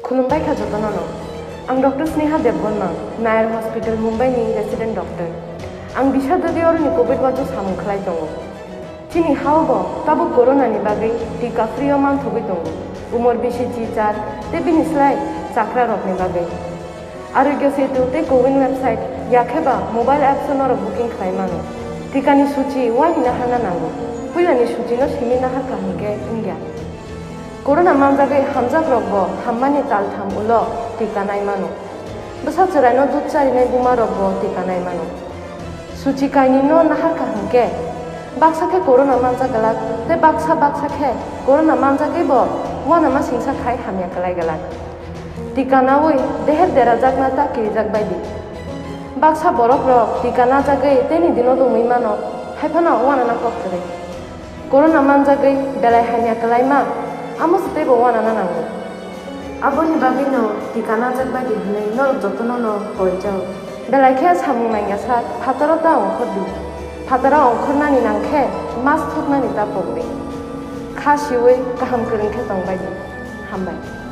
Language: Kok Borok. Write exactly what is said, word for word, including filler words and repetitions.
Khulumbai kha jotono no. Ang Doctor Sneha Debbarma, Nair Hospital Mumbai ni resident doctor. Ang bisa dadi oro ni covid wajo samung khlai tongo. Chini hao bo tabuk corona ni bagwi tika free o manthogwi tongo. Umor bisi chi char tei bini slai chakra rok ni bagwi. Arogya Setu tei Cowin website yakhe ba mobile apps o norok booking khlai mano. Tika ni suchi wani naharna nango. Puila ni suchi no simi naharkha hwnkhe wngya. Corona manjagwi hamjak rok bo hammani tal tham ulo tika nai mano. Bwsa chwraino dud charinai buma rok bo tika nai mano. Suchi kainwi no naharkha hwnkhe, baksa khe corona manjak glak, tei baksa baksa khe corona manjagwi bo uanama singsa khai hamya klai glak. Tika naui deher derajakna ta kirijak bai di. Baksa borok rok tika najagwi tei ni dino lungwi mano, hai phano uanana kok kwrwi. Corona manjagwi belai hamya kwlaima, amo se teibo uanana nango. Aboni bagwino tika najak bai di hwnwi norok jotono no koi chao. Belai khe samung nangya sak phataro ta ongkhor di. Phataro ongkhornani nang khe mask thuknani ta pok di. Kha siui kaham kwrwng khe tong bai di. Hambai.